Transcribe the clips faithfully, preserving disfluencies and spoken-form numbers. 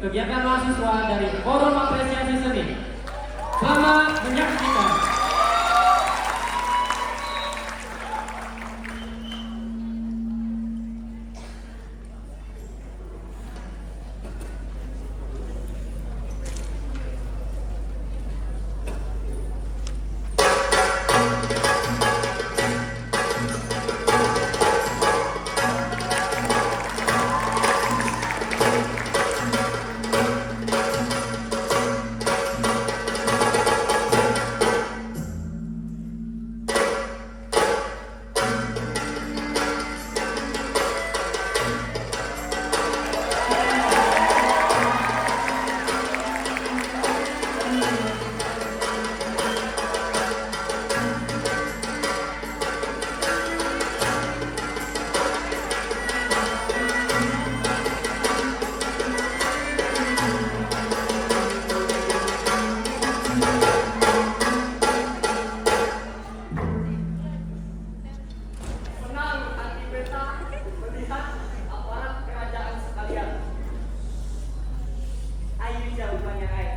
Kegiatan mahasiswa dari Forum Apresiasi Seni. Selamat menyaksikan. Senang hati beta melihat aparat kerajaan sekalian. Ayu ja umanya ai,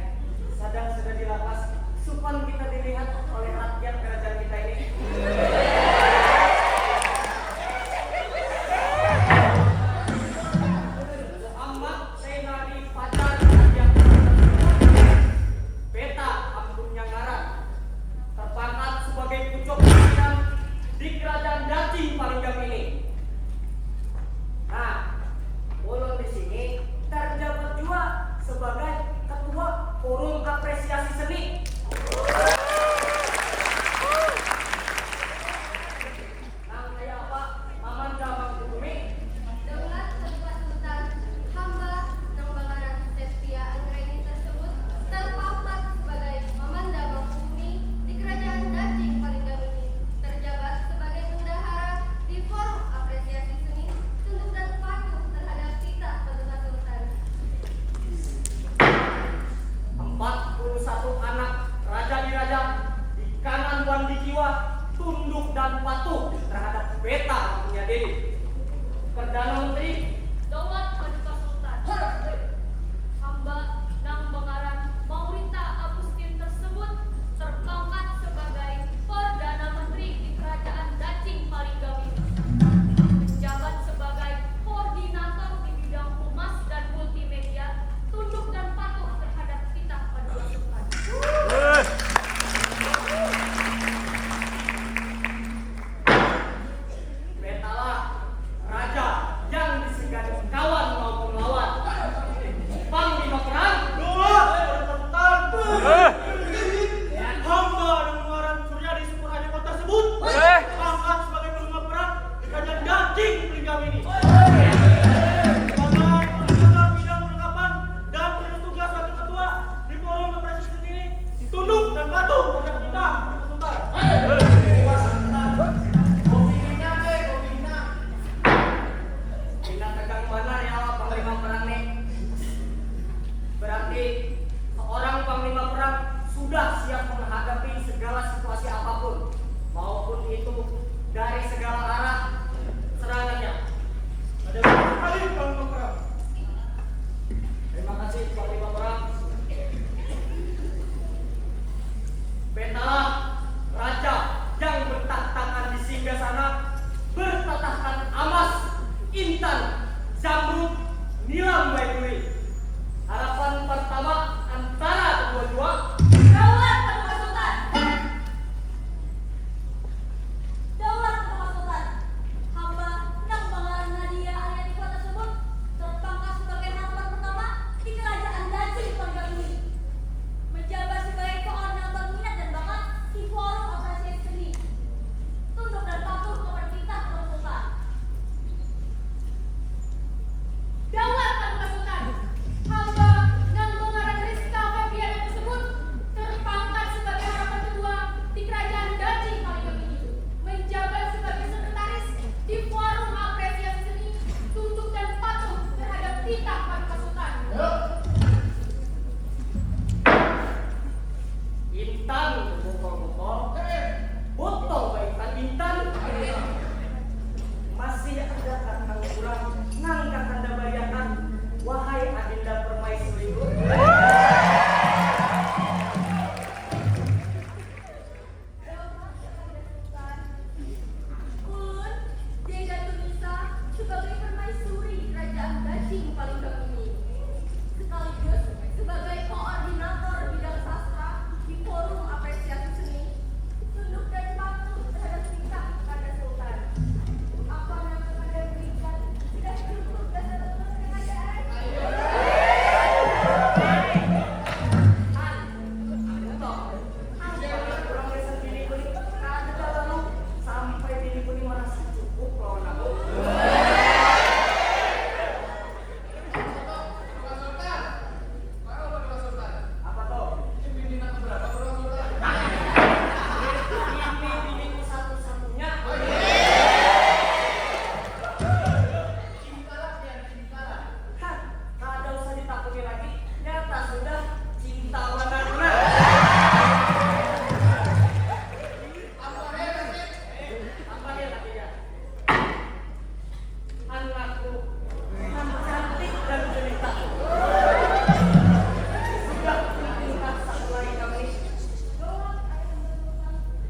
sadang sudah di lapas, supan kita dilihat oleh rakyat kerajaan kita ini. Muhammad Zainari Fajar yang beta ampunnya ngaran, terpangkat sebagai pucuk pimpinan di kerajaan Dacing Palinggam ini. Nah, ulun di sini terjabat jua sebagai ketua Forum Apresiasi Seni. Nang kaya apa, Paman Damang Bumi? Daulat Paduka Sultan, hamba nang bangaran Septia Anggraini tersebut terpangkat sebagai Paman Damang Bumi di Kerajaan Dacing Palinggam ini, terjabat sebagai bendahara di Forum Apresiasi Seni, tunduk dan patuh terhadap titah Paduka Sultan. Empat puluh satu anak raja diraja di kanan wan di kiwa tunduk dan patuh terhadap beta punya diri. Perdana Menteri Daulat Paduka Sultan, hamba nang bangaran Maurita Agustin tersebut terpangkat sebagai Perdana Menteri di Kerajaan Dacing Palinggam ini. Menjabat sebagai koordinator di bidang humas dan multimedia, tunduk dan patuh terhadap titah Paduka Sultan. Betalah raja yang di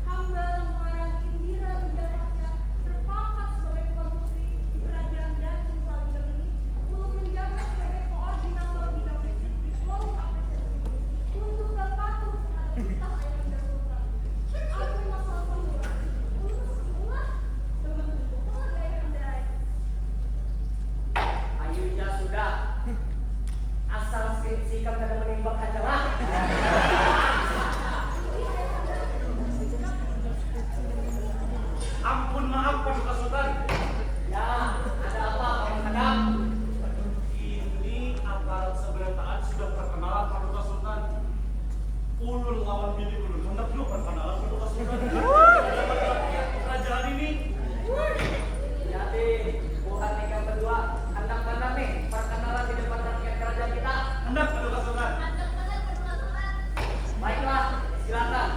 Hamba Muara Indira Indah Fasya berpangkat sebagai Tuan Putri di Kerajaan Dacing Palingga ini, ulun menjabat sebagai koordinator bidang fisik di Forum Apresiasi ini untuk bapatuh terhadap titah Ayahanda Sultan. Amun masalah panggilan, ulun masih ulah. Ayu ja sudah. Asal skripsi ikam kada manimbak haja lah. Ampun, maaf, Paduka Sutan. Ya, ada apa, Paman Kadam? Ini aparat sabarataan sudah perkenalan, Paduka Sutan. Ulun lawan bini ulun handak jua perkenalan, Paduka Sutan. Kerajaan ini. Jadi, buhan ikam berdua handak banar nih perkenalan di depan rakyat kerajaan kita? Handak, Paduka Sutan. Handak banar, Paduka Sutan. Baiklah, silakan.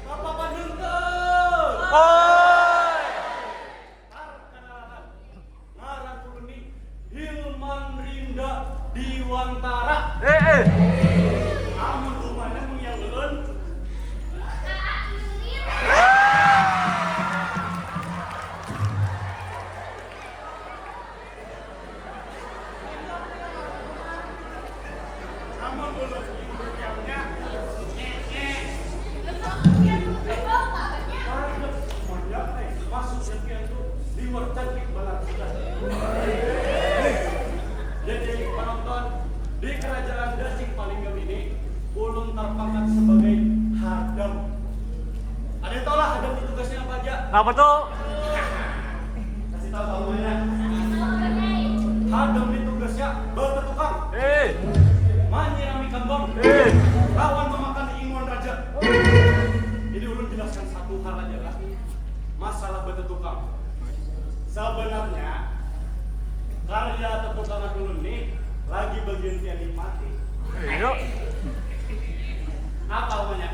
Bapak Panuntung. Oi. Perkenalkan, ngaran ulun ni Hilman Rinda Diwantara. Eh, eh. Amun umanya mungiang ulun. Amun ulun, ulun jawabnya, eh, eh. Maksudnya pian tu liwar cantik banar sudah. Jadi, penonton, di kerajaan Dacing Palinggam ini, ulun terpangkat sebagai hadam. Ada yang tahu lah hadam itu tugasnya apa aja? Apa tuh? Kasih tahu kamunya. Hadam ini tugasnya bata tukang. Eh. Manyirami kambang. Eh. Lawan memakan inguan raja. Jadi ulun jelaskan satu hal aja lah. Masalah bata tukang. Sebenarnya karya tetukangan ulun nih lagi bagian pian nikmati. Iya. Apa namanya?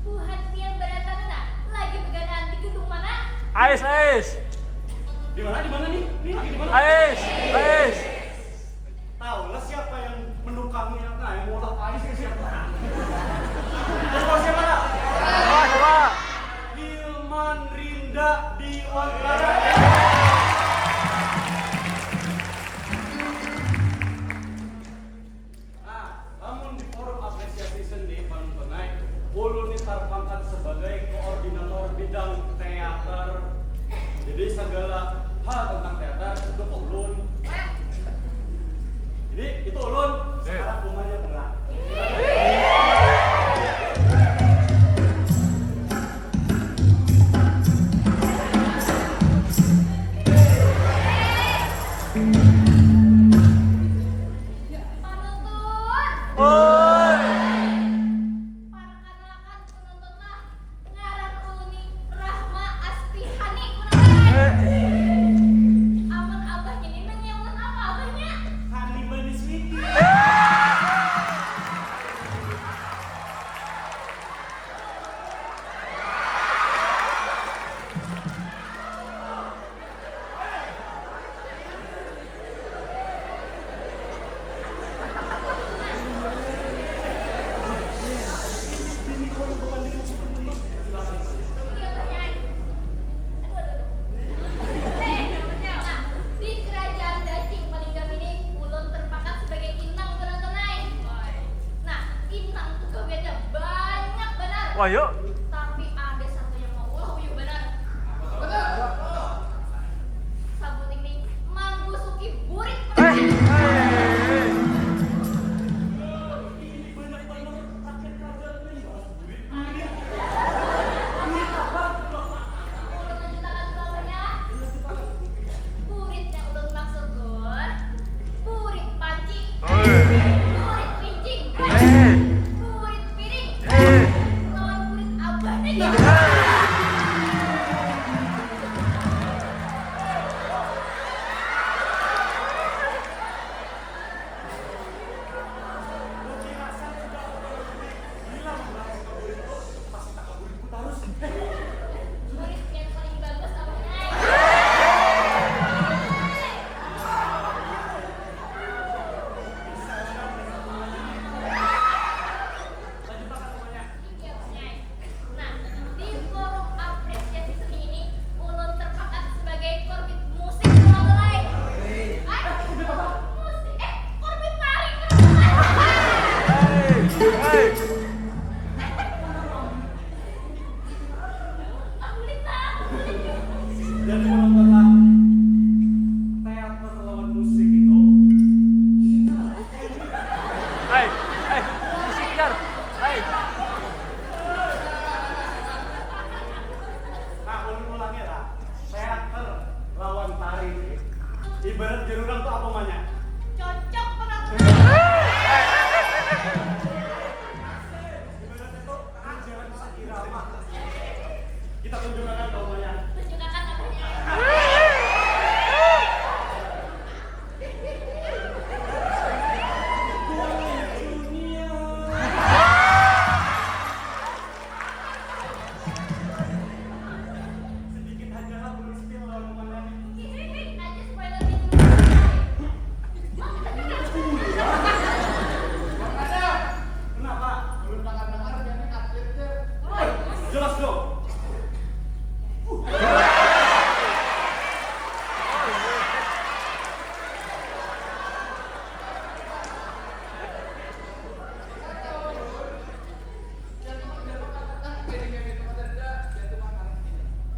Buhan pian badatang nah, lagi begadang di gedung mana? Ais, ais. Di mana, di mana nih? Ini lagi di mana? Ais, ais. Tahu lah siapa yang menukangnya, nah, yang ngolah ais itu siapa? Tahu siapa lah? Siapa, siapa? Hilman Rinda Diwantara. Nah, lamun di forum apresiasi seni, Panuntung ai, ulun ni tarpangkat sebagai koordinator bidang teater. Jadi, segala hal tentang teater itu ke ulun. Ayo. Tapi ada satu yang mau ulah uyuh banar. Sabuting nih manggusuki burit. Burit yang ulun maksud tuh burit panci, burit pincing, burit piring, lawan burit abah nih. Nah, di forum apresiasi seni ini, ulun terpangkat sebagai korbit musik bola belai. Hah? Musik? Eh, korbit tarik. Aku lupa, aku lupa. Jadi menonton teater lawan musik itu. Hai, hai, musik jar. Hai. Nah, ulun ulangi lah. Teater lawan tari nih. Ibarat jar urang tuh apa manya? Cocok penonton. Ibarat itu ajaran seirama. Kita tunjukkan kaumanya. Tunjukkan kaumanya. Sedikit aja lah belum spill lawan mana nih. Hihihi, aja spoiler gitu. Kenapa? Belum dengar-dengar jadi atlet deh. Jelas dong.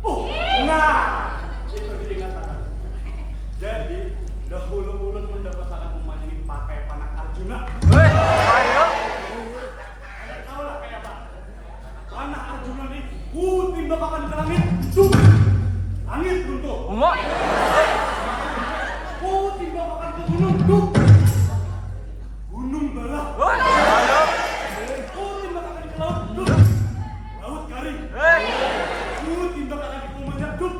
Oh, nah, itu diingat akan. Jadi, dahulu ulun mendapatakan umanya ini pakai panah Arjuna. Weh, ayo. Tahu lah kayak apa? Panah Arjuna nih, ku timbakakan ke langit, duh, langit runtuh. Uma. Ku timbakakan ke gunung, duh, gunung balah. Wah, ayo. Ku timbakakan ke laut, duh, laut karing. Hei. Ku timbakakan ke umanya, duh,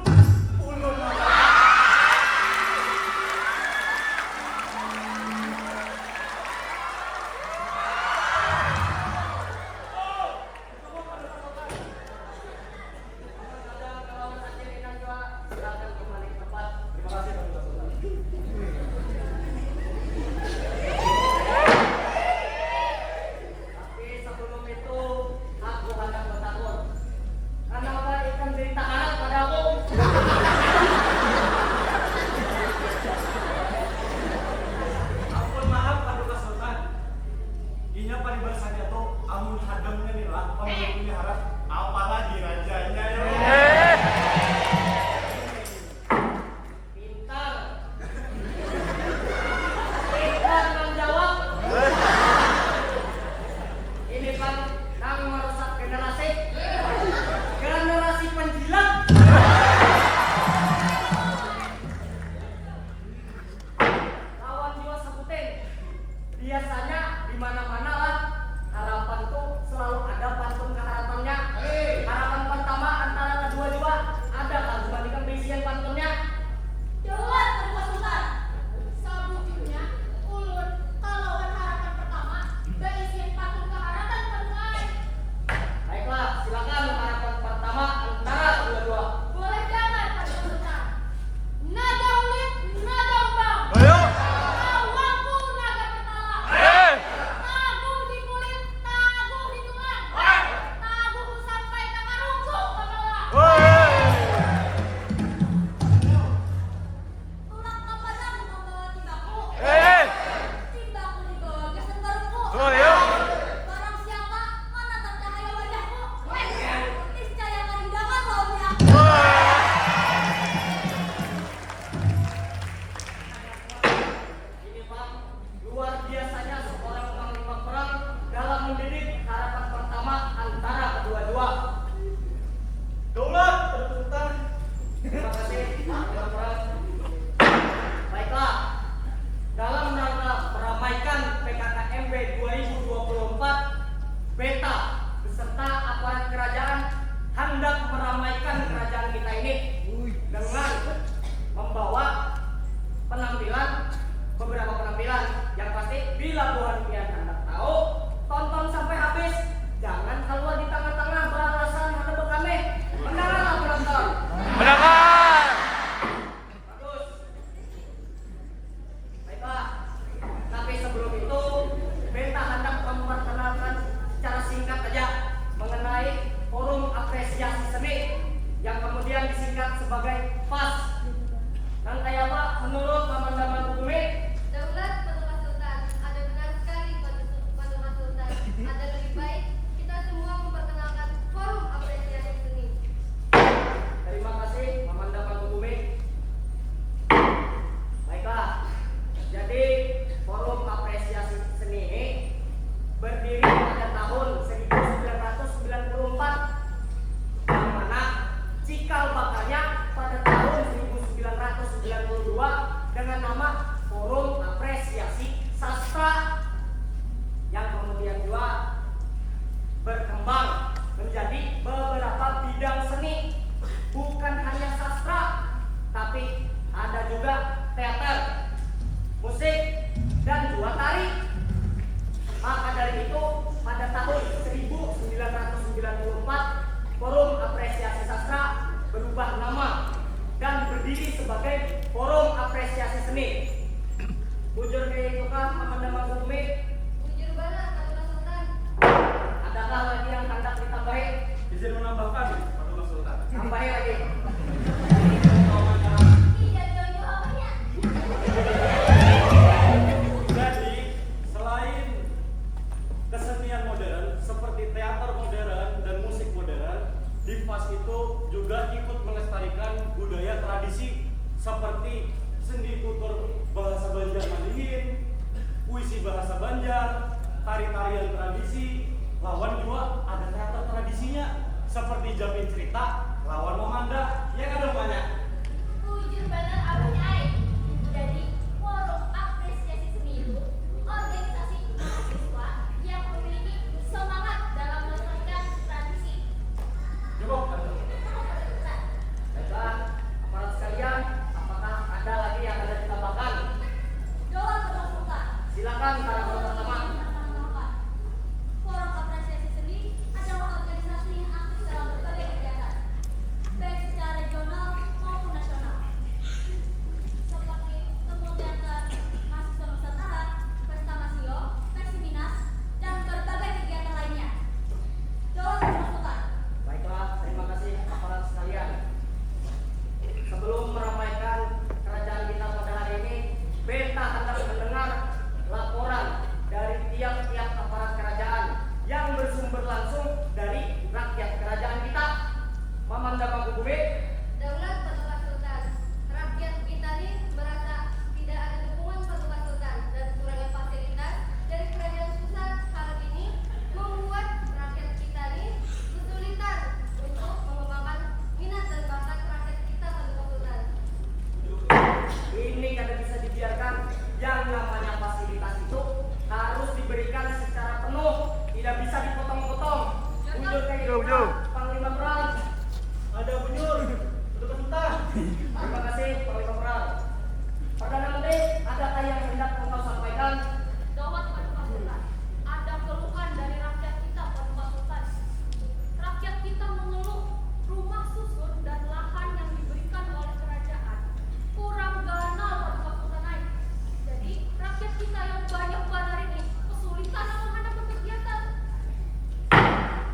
ulun. Bila buhan pian handak tahu, tonton sampai habis. Jangan kaluar di tangah-tangah baalasan handak bakaneh. Mandangarlah, penonton. Mandangar. Bagus. Baiklah. Tapi sebelum itu, beta handak memperkenalkan secara singkat aja mengenai Forum Apresiasi Seni yang kemudian disingkat sebagai FAS. Nang kaya apa menurut Paman Damang Kukume? Daulat Paduka Sultan, ada benar sekali Padu-, Paduka Sultan. Ada lebih baik kita semua memperkenalkan Forum Apresiasi Seni. Terima kasih, Paman Damang Kukume. Baiklah, jadi Forum Apresiasi Seni ini berdiri pada tahun seribu sembilan ratus sembilan puluh empat, yang mana cikal bakalnya pada tahun seribu sembilan ratus sembilan puluh dua dengan nama Forum Apresiasi Sastra, yang kemudian juga berkembang menjadi beberapa bidang seni, bukan hanya sastra, tapi ada juga teater, musik, dan juga tari. Maka dari itu, pada tahun seribu sembilan ratus sembilan puluh empat, Forum Apresiasi Sastra berubah nama dan berdiri sebagai Forum Apresiasi Seni. Bujur kaya itu kah, Paman Damang Kukume? Bujur banar, Paduka Sultan. Adakah lagi yang handak ditambahi? Izin menambahkan, Paduka Sultan. Tambahi lagi. Iya, jauh-jauh apanya? Jadi, selain kesenian modern seperti teater modern dan musik modern, di FAS itu juga ikut melestarikan budaya tradisi seperti sendi tutur bahasa Banjar Madihin, puisi bahasa Banjar, tari-tarian tradisi, lawan jua ada teater tradisinya seperti Jamin Cerita lawan Mamanda. Ya kada, Manya? Bujur banar, Abahnya ai. Jadi, Forum Apresiasi Seni itu organisasi mahasiswa yang memiliki semangat dalam melestarikan tradisi. Cukup. Baiklah, aparat sekalian, apakah ada lagi yang ada ditambahkan? Daulat Paduka Sultan. Silakan, para pertama. Forum Apresiasi Seni adalah organisasi yang aktif dalam berbagai kegiatan, baik secara regional maupun nasional, seperti Temu Teater Mahasiswa Nusantara, Pesta Masio, Pesta Minas, dan berbagai kegiatan lainnya. Daulat Paduka Sultan. Baiklah, terima kasih aparat sekalian. Sebelum meramaikan kerajaan kita pada hari ini, beta hendak mendengar laporan dari tiap-tiap aparat kerajaan yang bersumber langsung dari rakyat kerajaan kita. Paman Damang Kukume. Daulat Paduka Sultan, rakyat kita ni merasa tidak ada dukungan Paduka Sultan dan kurangnya fasilitas dari kerajaan pusat hal ini membuat rakyat kita ni kesulitan untuk mengembangkan minat dan bakat rakyat kita, Paduka Sultan. Ini kada bisa dibiarkan. Yang namanya fasilitas itu harus diberikan secara penuh, tidak bisa dipotong-potong. Bujur kaya itu, Panglima Perang. Ada bujur, Paduka Sultan. Terima kasih, Panglima Perang. Perdana Menteri, adakah yang hendak engkau sampaikan? Daulat Paduka Sultan, ada keluhan dari rakyat kita, Paduka Sultan. Rakyat kita mengeluh rumah susun dan lahan yang diberikan oleh kerajaan kurang ganal, Paduka Sultan ai. Jadi, rakyat kita yang banyak banar ini kesulitan lawan handak berkegiatan.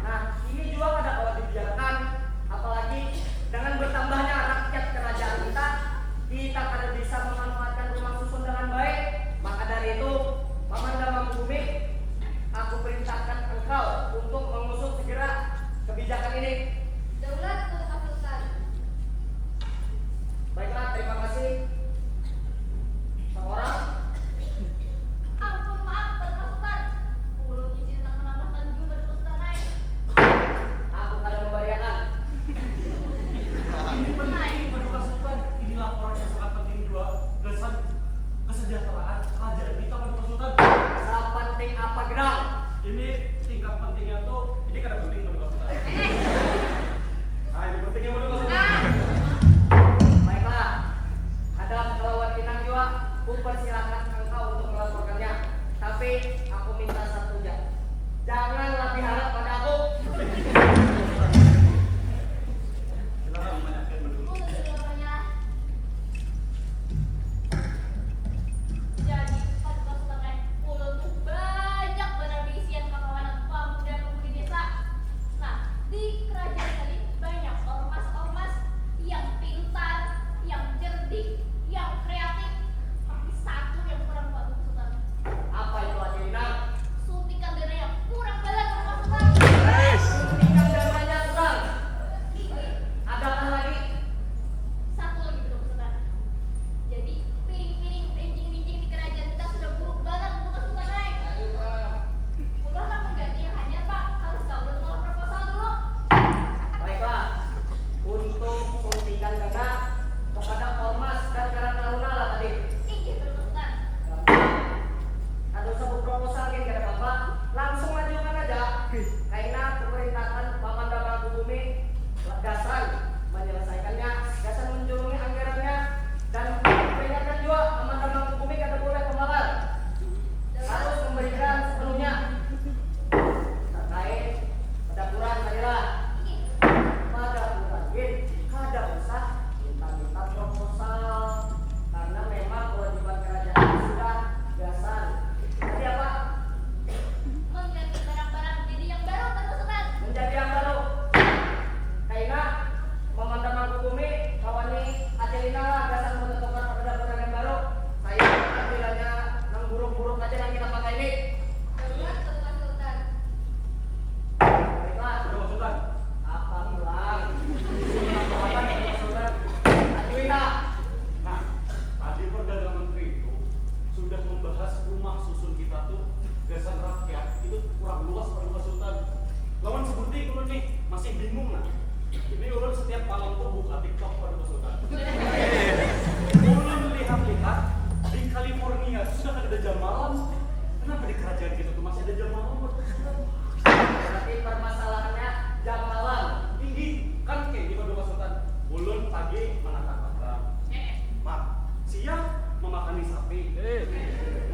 Nah, ini jua kada kawa dibiarkan, apalagi dengan bertambahnya rakyat kerajaan kita, kita kada bisa memanfaatkan rumah susun dengan baik. Maka dari itu, Paman Damang Kukume, aku perintahkan engkau untuk mengusut segera kebijakan ini. Daulat Paduka Sultan. Baiklah, terima kasih. Seorang. Ampun, maaf, Paduka Sultan. Ulun izin handak menambahkan jua, Paduka Sultan ai. Aku kada membariakan. Ini penting, Paduka Sultan. Ini laporan yang sangat penting jua gasan kesejahteraan kerajaan kita, Paduka Sultan. Sepenting apa gerang? Ini tingkat pentingnya tuh, ini kada penting, Paduka Sultan. Nah, ini pentingnya, Paduka Sultan. Baiklah, hadap kalawan inang jua, kupersilakan engkau untuk melaporkannya. Tapi Aku minta satu ja. Jangan lebih harap pada aku. Jadi, paduka Sutan ai, ulun tu banyak banar baisian kakawanan pamuda-pamudi desa. Nah, di kerajaan tadi banyak ormas-ormas yang pintar, yang cerdik, yang kreatif. Tapi satu yang kurang, paduka Sutan. Apa itu, Adelina? Suntikan dananya kurang banar, paduka Sutan. Suntikan dananya kurang. Adakah lagi? Satu lagi, paduka Sutan. Jadi, piring-piring, rinjing-rinjing di kerajaan kita sudah buruk banar, paduka Sutan ai. Ulun handak mengganti yang hanyar, Pak. Harus kawa ulun mengolah proposal dulu. Baiklah, untuk suntikan dana kepada ormas dan karang taruna lah tadi. Inggih, paduka Sutan. Gampang. Kada usah beproposal gin, kada papa. Langsung ajukan aja. Kaina kuperintahkan Paman Damangku Bumi gasan menyelesaikannya, gasan menjurungi anggarannya, dan peringatkan jua Paman Damangku Bumi kada boleh pamalar. Harus memberikan sepenuhnya. Terkait pedapuran tadi lah. Pedapuran gin kada usah minta-minta proposal, karena memang kewajiban kerajaan sudah gasan. Tadi apa? Mengganti barang-barang jadi yang baru, paduka Sutan. Menjadi yang baru. Kaina, Paman Damangku Bumi, kawani Adelina lah gasan menentukan pedapuran yang baru. Saya ambil aja nang buruk-buruk aja nang kita pakai ini. Darurat, paduka Sutan. Baiklah, paduka Sutan. Apa pulang? Apa, paduka Sutan? Adelina. Nah, tadi Perdana Menteri itu sudah membahas rumah susun kita tuh gasan rakyat itu kurang luas, paduka Sutan. Lawan seperti ulun nih, masih bingung nah. Jadi ulun setiap malam tuh buka TikTok, paduka Sutan. Ulun lihat-lihat, di California sudah kada ada jam malam. Kenapa di kerajaan kita tuh masih ada jam malam, paduka Sutan? Berarti permasalahannya jam malam. Inggih, kan kayak gitu, paduka Sutan. Ulun pagi menatap bakal. Mat, siang memakani sapi.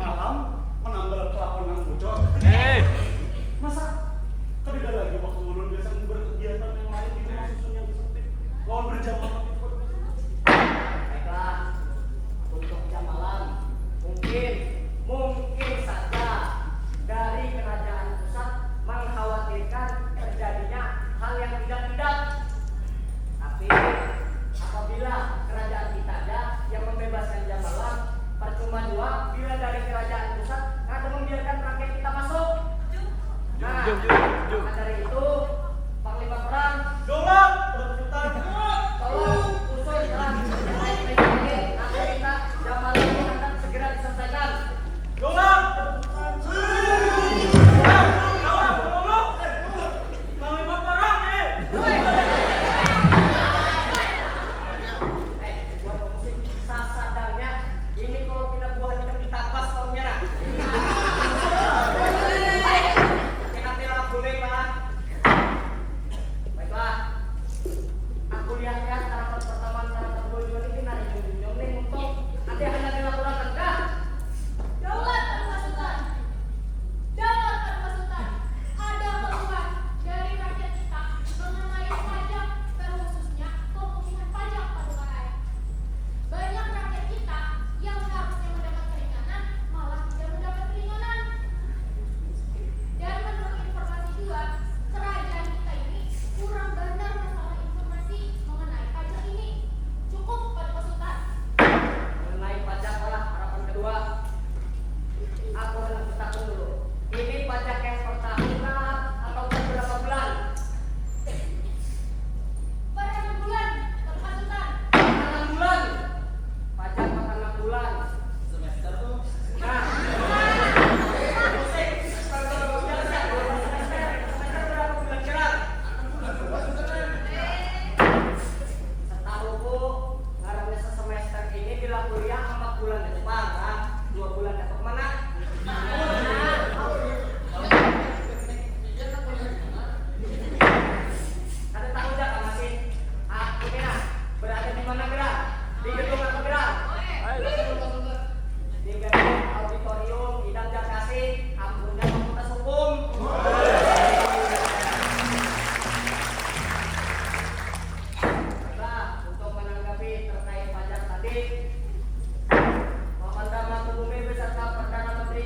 Malam menambal pelakon nang bocor. Masa kada ada lagi waktu ulun gasan berkegiatan yang lain di rumah susun yang sempit lawan berjamaah itu, paduka Sutan? Baiklah, untuk jam malam, mungkin, mungkin saja dari kerajaan pusat mengkhawatirkan terjadinya hal yang tidak-tidak. Tapi, apabila kerajaan kita aja yang membebaskan jam malam, percuma jua bila dari kerajaan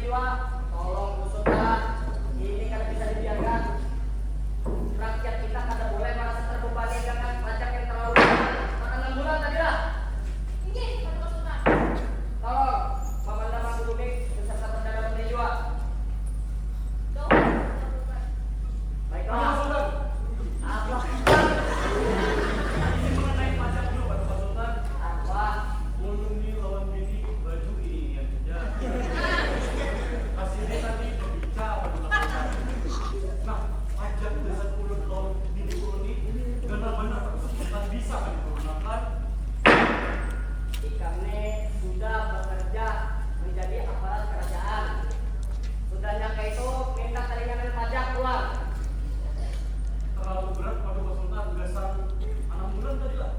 Tolong, Sultan, ini kada bisa dibiarkan. Rakyat kita kada boleh merasa terbebani dengan pajak yang terlalu banyak. Makan enam bulan tadi lah. Inggih, Paduka Sultan. Tolong, Paman Damang Gubing beserta Perdana Menteri jua. Jauh, Paduka Sultan. Baiklah. Apa? Ini mengenai pajak juga, Paduka Sultan. Apa? Ulun ni lawan bini baju ini yang kerja. Hasilnya tadi berbicara, Paduka Sultan. Nah, pajak dasar ulun lawan bini ulun ni ganal banar, Paduka Sultan. Bisa kan digunakan? Ikam ni sudah bekerja menjadi aparat kerajaan. Sudahnya kaitu minta keringanan pajak pulang. Terlalu berat, Paduka Sultan, gasan anam bulan tadi lah.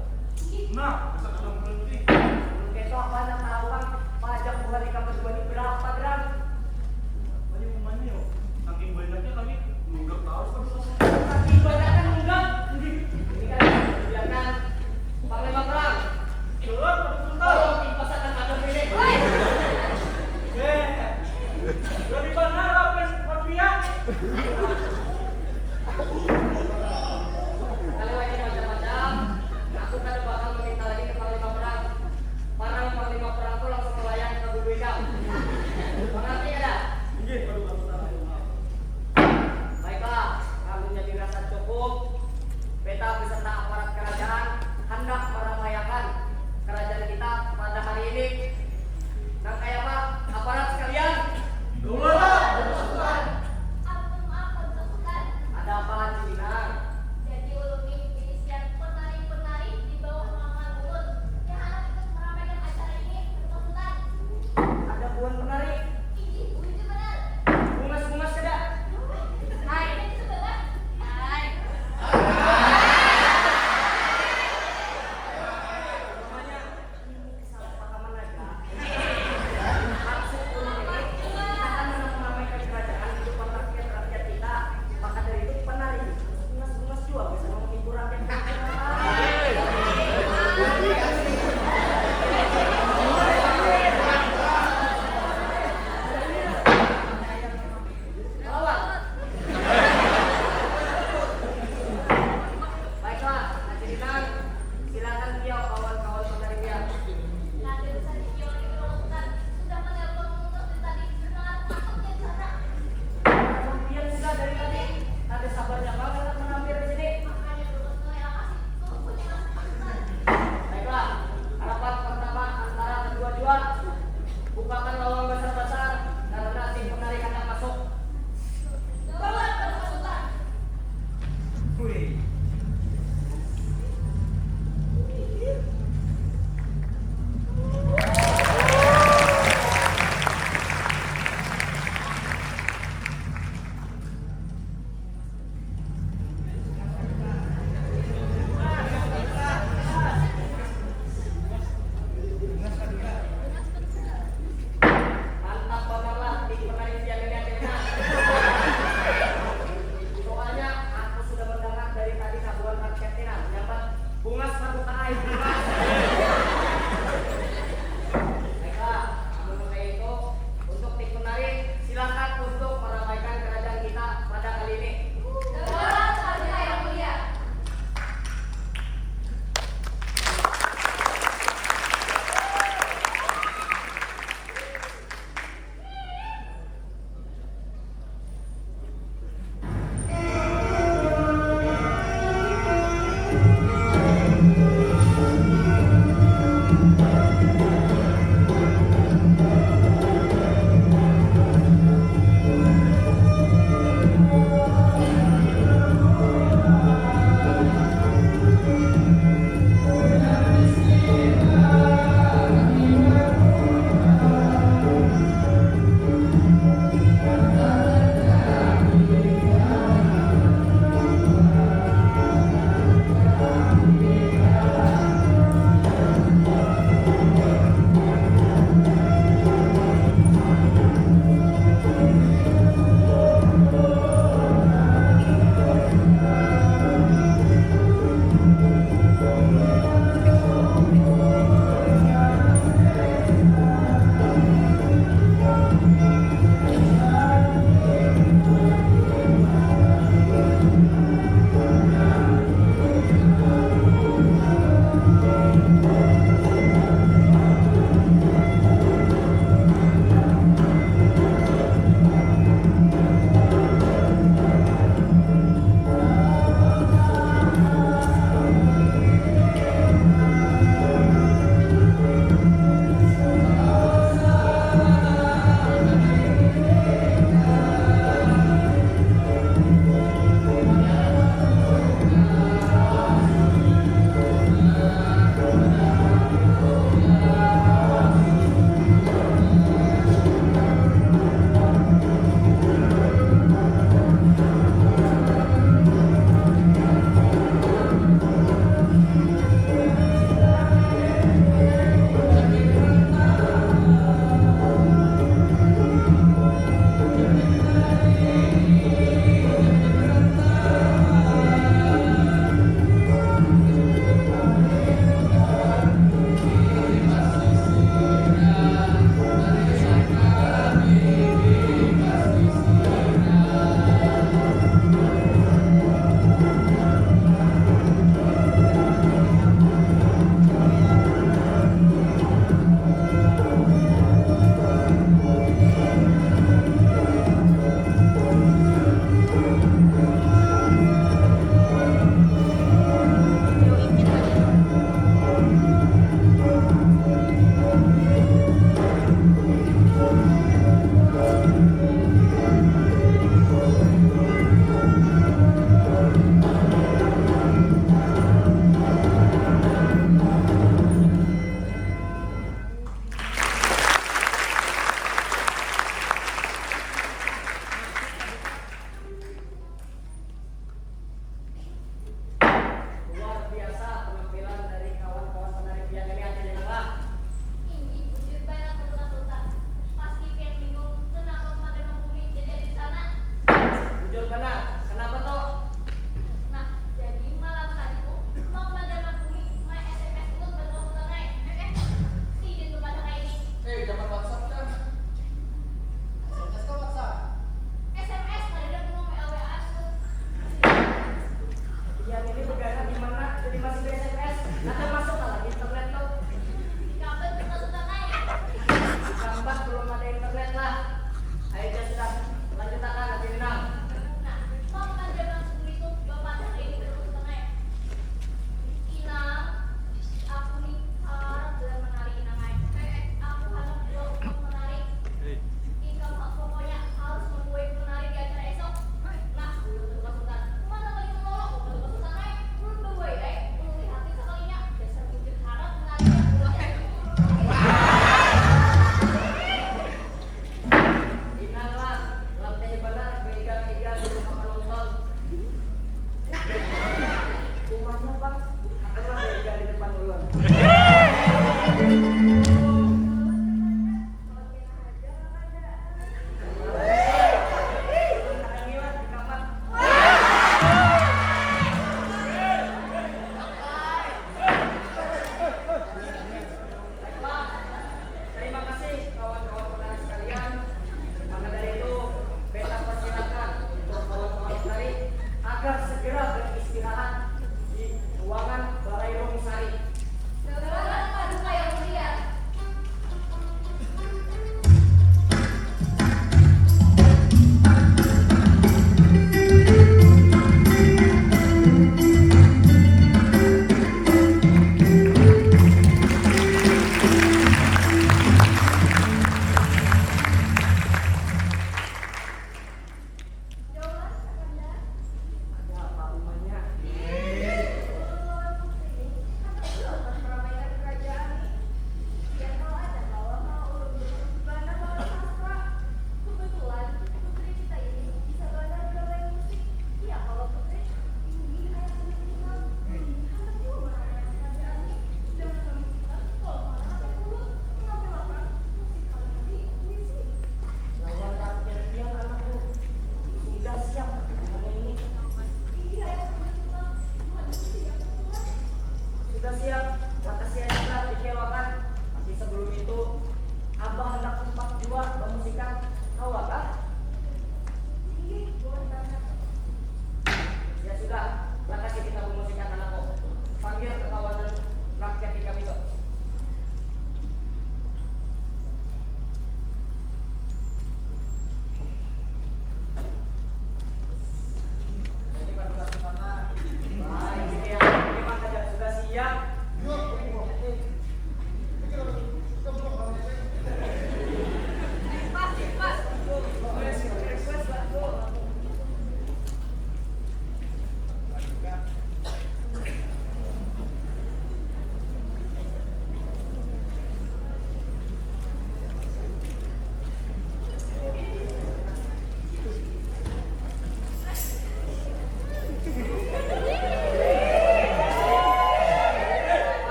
Nah, gasan anam bulan tadi. Kaitu apa nang tahu pang pajak buhan ikam berdua ni berapa gram? Banyak umanya yo. Saking banyaknya kami nunggak tahu, Paduka Sultan. Saking banyaknya nunggak. Ini kan biarkan Panglima Perang. Tolong, Paduka Sultan. Tolong timpasakan pajak ini. Woi. Eh, lebih benar apa yang buat dia? Kalau lagi macam-macam, aku kada bakal meminta lagi ke Panglima Perang. Parang Panglima Perang tu langsung melayang ke gulu ikam. Mengerti kada? Inggih, Paduka Sultan. Baiklah, kami jadi rasa cukup. Beta beserta aparat kerajaan handak meramaiakan kerajaan kita pada hari ini. Nang kaya apa, aparat sekalian? Dulu lah, Paduka Sultan. Ampun, maaf, Paduka Sultan. Ada apa, Cili?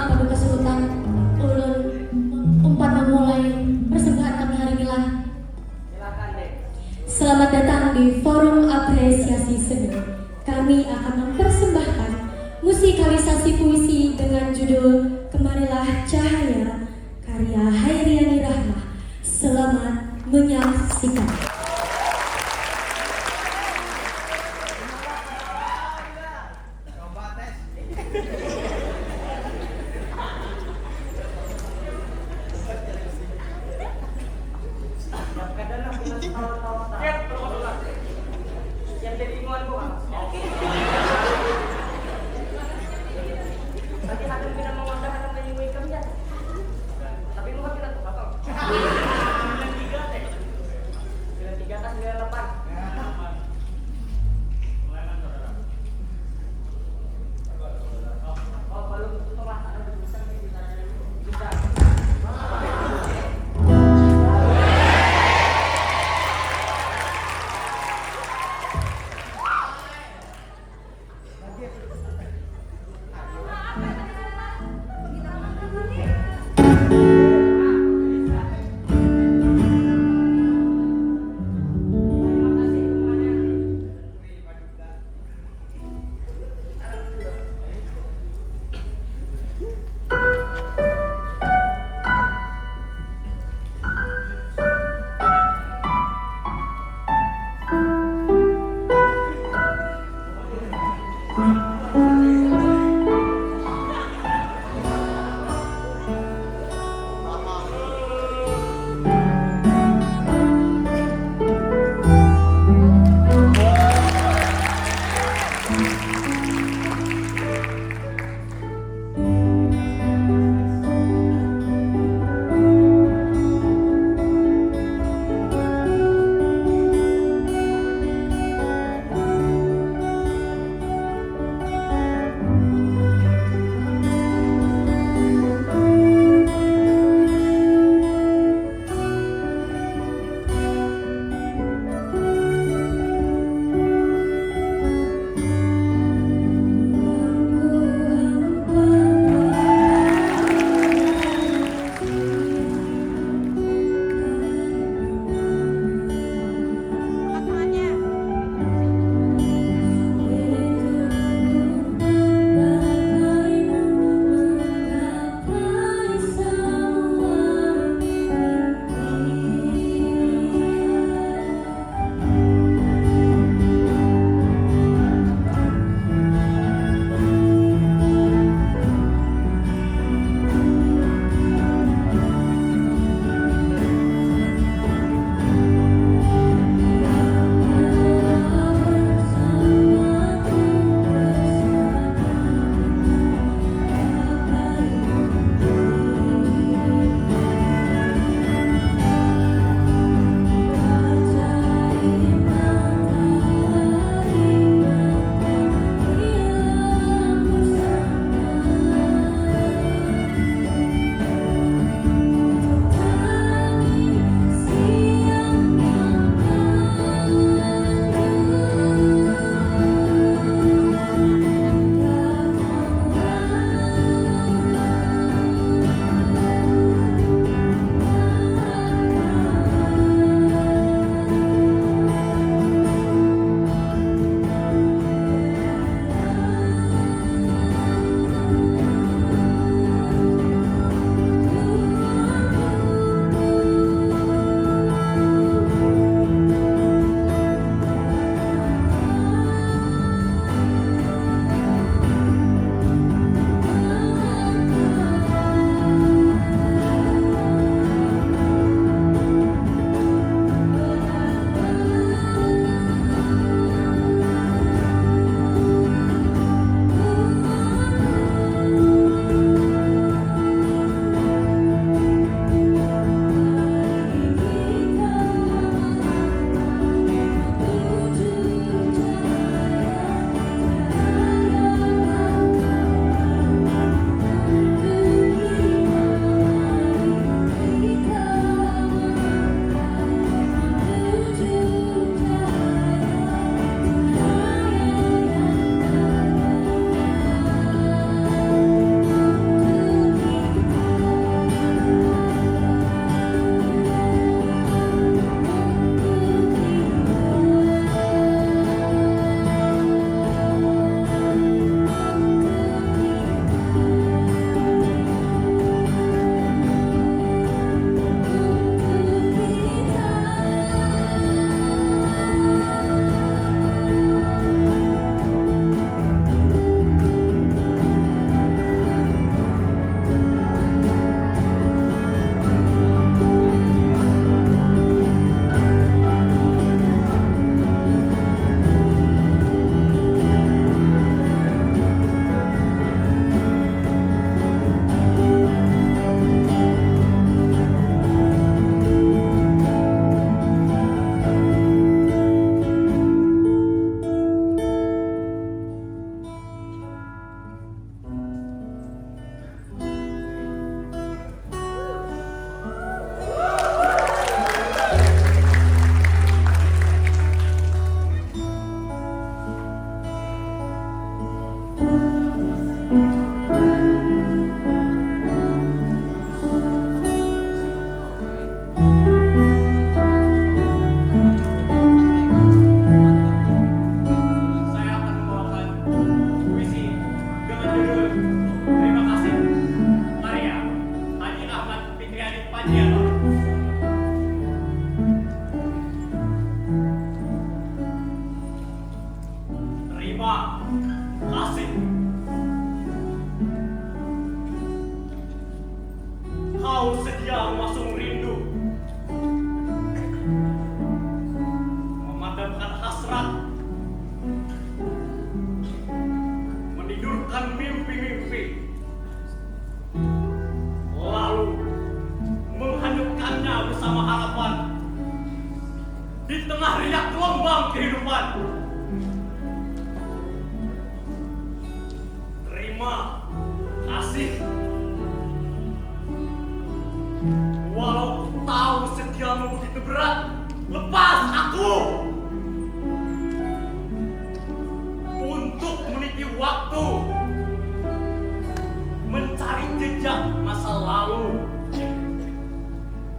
Kami kesulitan, ulun umpat memulai persembahan kami hari ini lah. Selamat datang di Forum Apresiasi Seni. Kami akan mempersembahkan musikalisasi puisi dengan judul Kemarilah Cahaya karya Hairiani Rahmah. Selamat menyaksikan. Kasih. Kau sedia masuk rindu, memadamkan hasrat, menidurkan mimpi-mimpi, lalu menghanyutkannya bersama harapan di tengah riak gelombang kehidupan. Terima kasih. Walau ku tahu setiamu begitu berat, lepas aku untuk meniti waktu mencari jejak masa lalu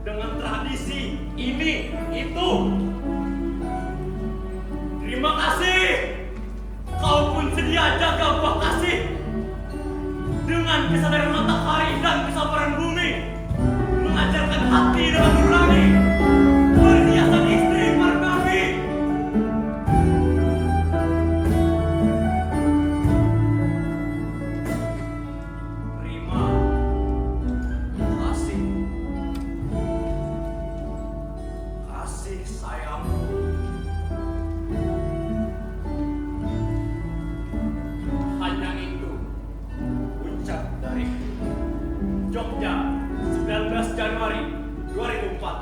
dengan tradisi ini itu. Terima kasih. Kau pun sedia jaga buah kasih dengan kesadaran matahari dan kesabaran bumi, mengajarkan hati dengan nurani, perhiasan istri parnabi. Terima kasih. Kasih sayang. Hanya itu ucap dari Jogja, sembilan belas Januari dua ribu empat.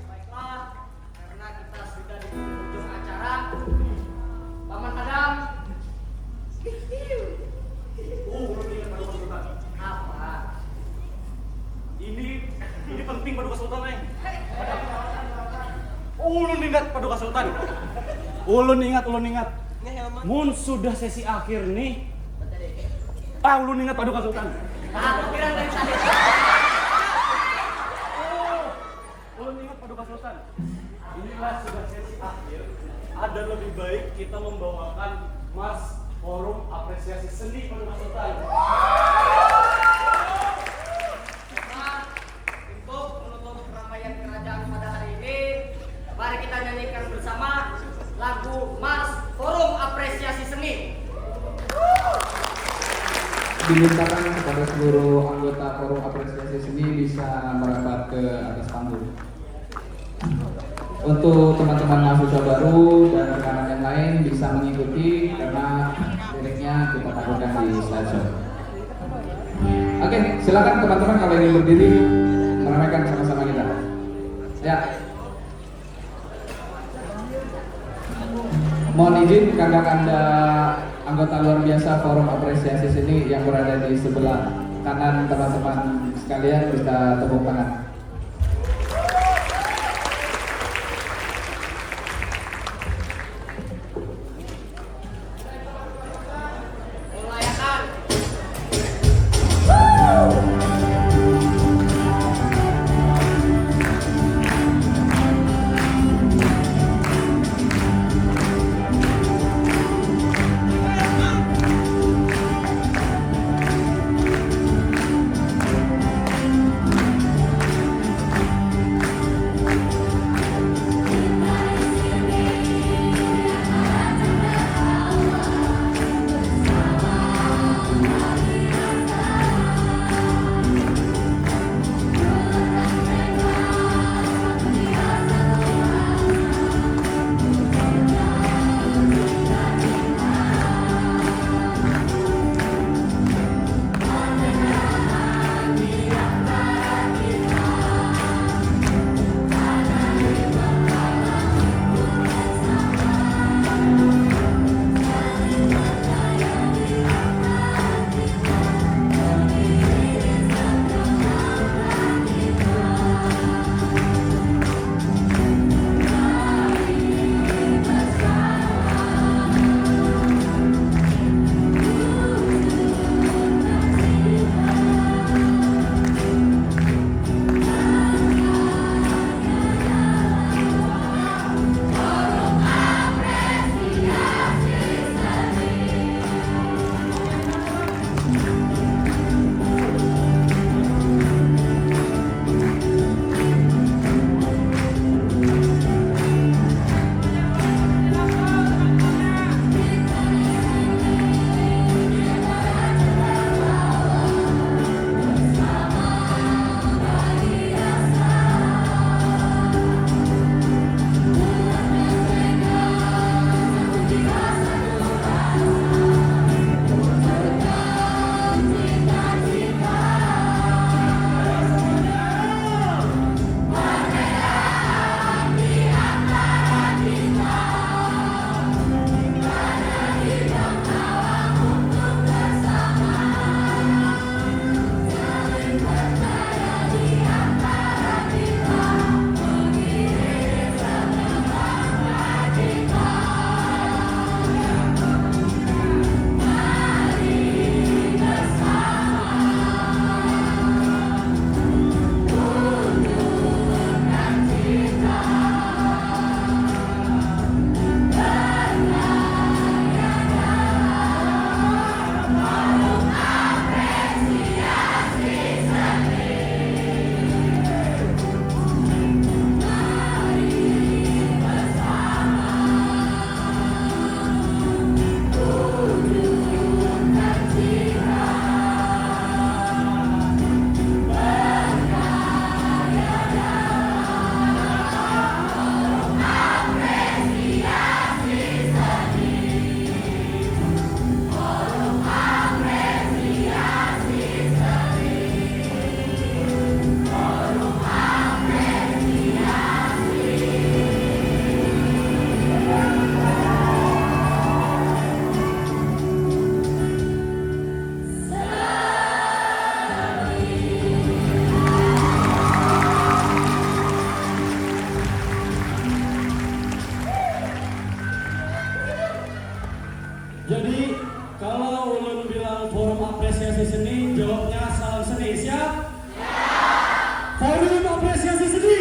Baiklah, karena kita sudah di penghujung acara, Paman Adam. Oh, ulun ingat Paduka Sultan. Apa? Ini, ini penting Paduka Sultan, eh. Oh, ulun ingat Paduka Sultan. Ulun ingat, ulun ingat. Mun sudah sesi akhir nih, ah, ulun ingat Paduka Sultan. Aku kira dari tadi. Ulun ingat Paduka Sultan. Inilah sudah sesi akhir. Ada lebih baik kita membawakan Mars Forum Apresiasi Seni Paduka Sultan. Nah, untuk menutup keramaian kerajaan pada hari ini, mari kita nyanyikan bersama lagu Mars Forum. Dimintakan kepada seluruh anggota Forum Apresiasi Seni bisa merapat ke atas panggung. Untuk teman-teman mahasiswa baru dan rekanan yang lain bisa mengikuti karena liriknya kita tampilkan di slideshow. Oke, silakan teman-teman kalau ingin berdiri meramaikan sama-sama kita. Ya. Mohon izin, kakak-kakak anggota luar biasa Forum Apresiasi Seni yang berada di sebelah kanan teman-teman sekalian, bisa tepuk tangan. Jadi, kalau ulun bilang forum apresiasi seni, jawabnya salam seni. Siap? Forum apresiasi seni.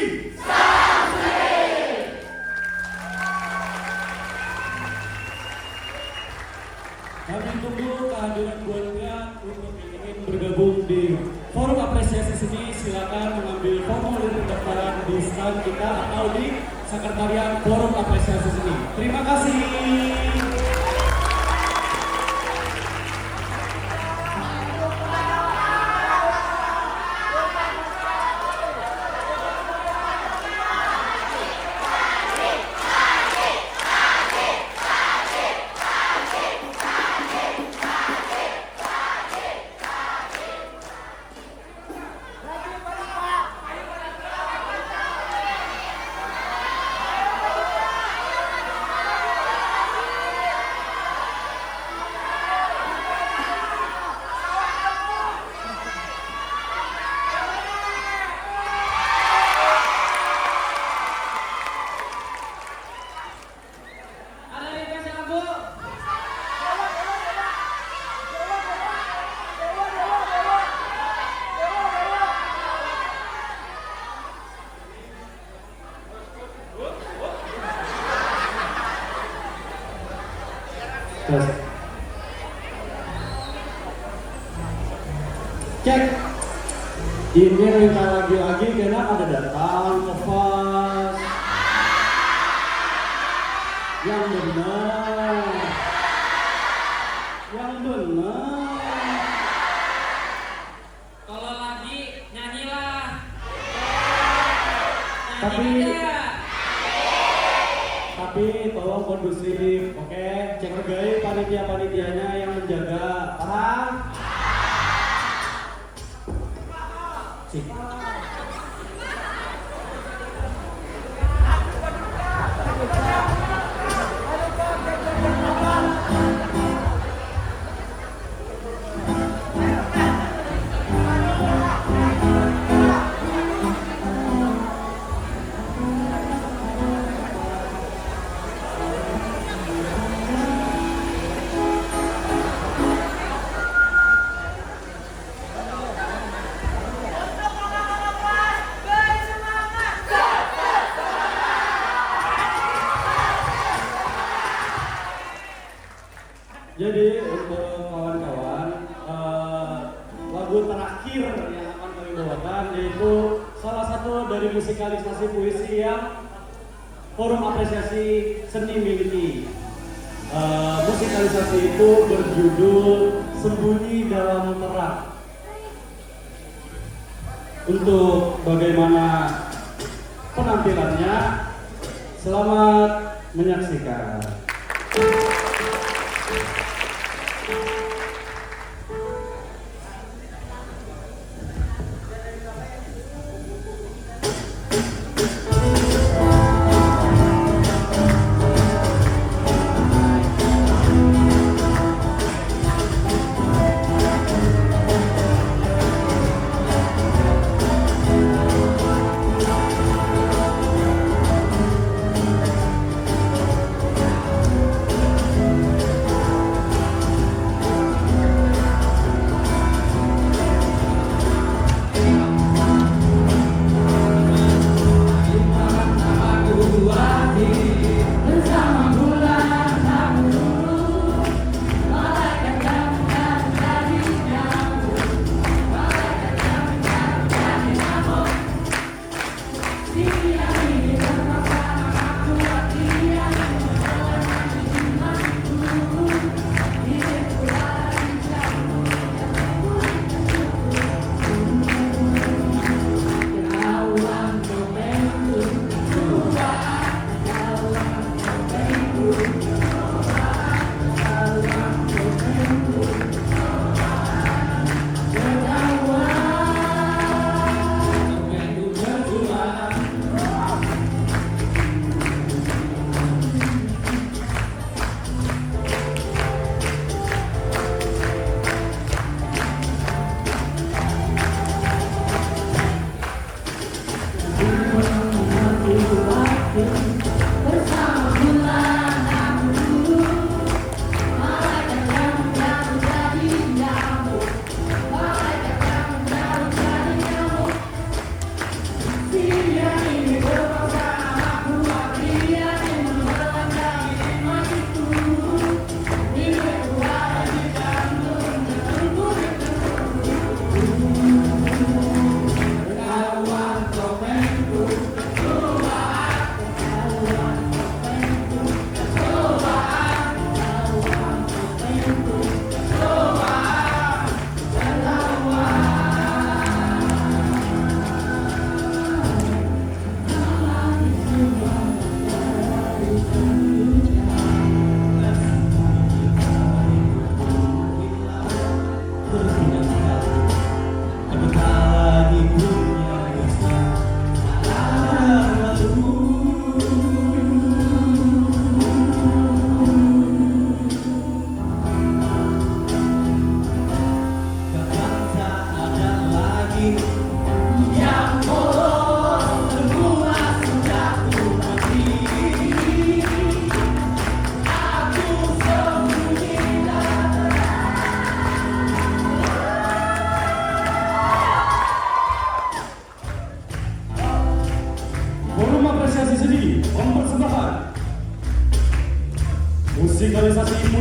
Kami tunggu kehadiran buatnya untuk yang ingin bergabung di forum apresiasi seni. Silakan mengambil formulir pendaftaran di stand kita atau di sekretariat forum apresiasi seni. Terima kasih. Cek. Ini rencana lagi-lagi kena ada datang ke pas. Yang benar. Yang benar. Kalau lagi, nyanyilah. Tapi, tapi tolong kondusif, oke? Cek. Hargai panitia-panitianya yang menjaga, paham? Sip. Jadi untuk kawan-kawan, eh, lagu terakhir yang akan kami bawakan yaitu salah satu dari musikalisasi puisi yang Forum Apresiasi Seni miliki. Eh, musikalisasi itu berjudul Sembunyi Dalam Terang. Untuk bagaimana penampilannya, selamat menyaksikan.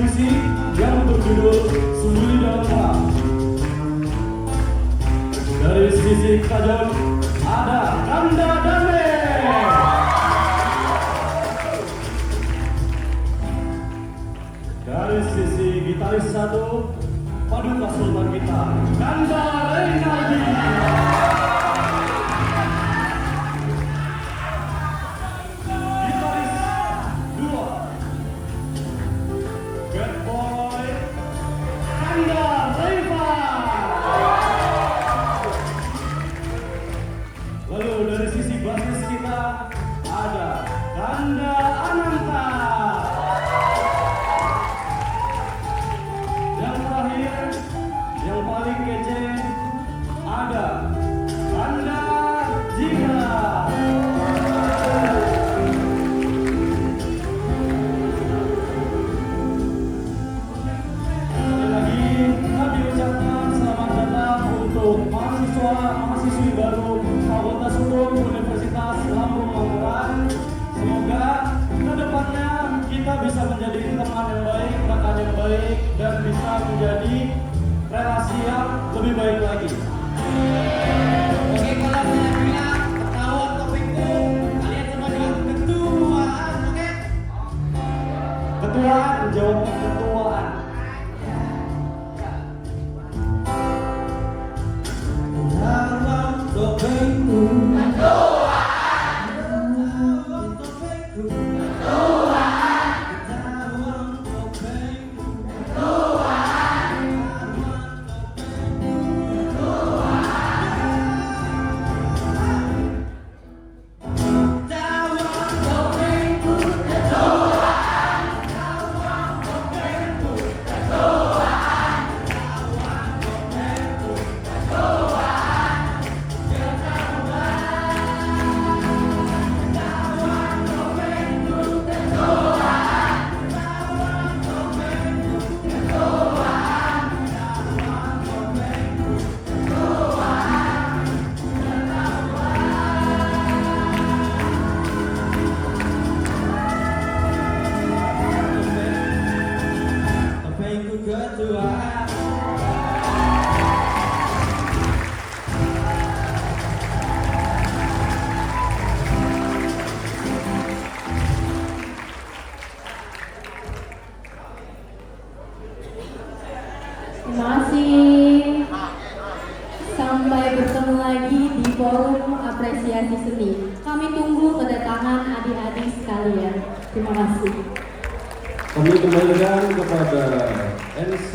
Yang berjudul Sembunyi Dalam Malam. Dari sisi Kajol ada Kanda Dame. Dari sisi gitaris satu, paduka sultan kita, Kanda Reynaldi. Gitaris dua, Bad Boy, Kanda Reva. Lalu dari sisi basis kita ada Kanda Ananta. Yang terakhir, yang paling kece, ada Kanda Jika. Sekali lagi, kami ucapkan selamat datang untuk mahasiswa, mahasiswi baru Fakultas Hukum Universitas Lambung Mangkurat. Semoga ke depannya kita bisa menjadi teman yang baik, rekan yang baik, dan bisa menjadi relasi yang lebih baik lagi. Oke, kalau saya bilang ketahuan topikku, kalian semua jawab ketuaan, oke? Ketuaan, jawabnya ketuaan. Ketahuan topikku. Ketahuan topikku. Ketahuan topikku. Terima kasih. Sampai bertemu lagi di forum apresiasi seni. Kami tunggu kedatangan adik-adik sekalian. Terima kasih. Kami kembalikan kepada M C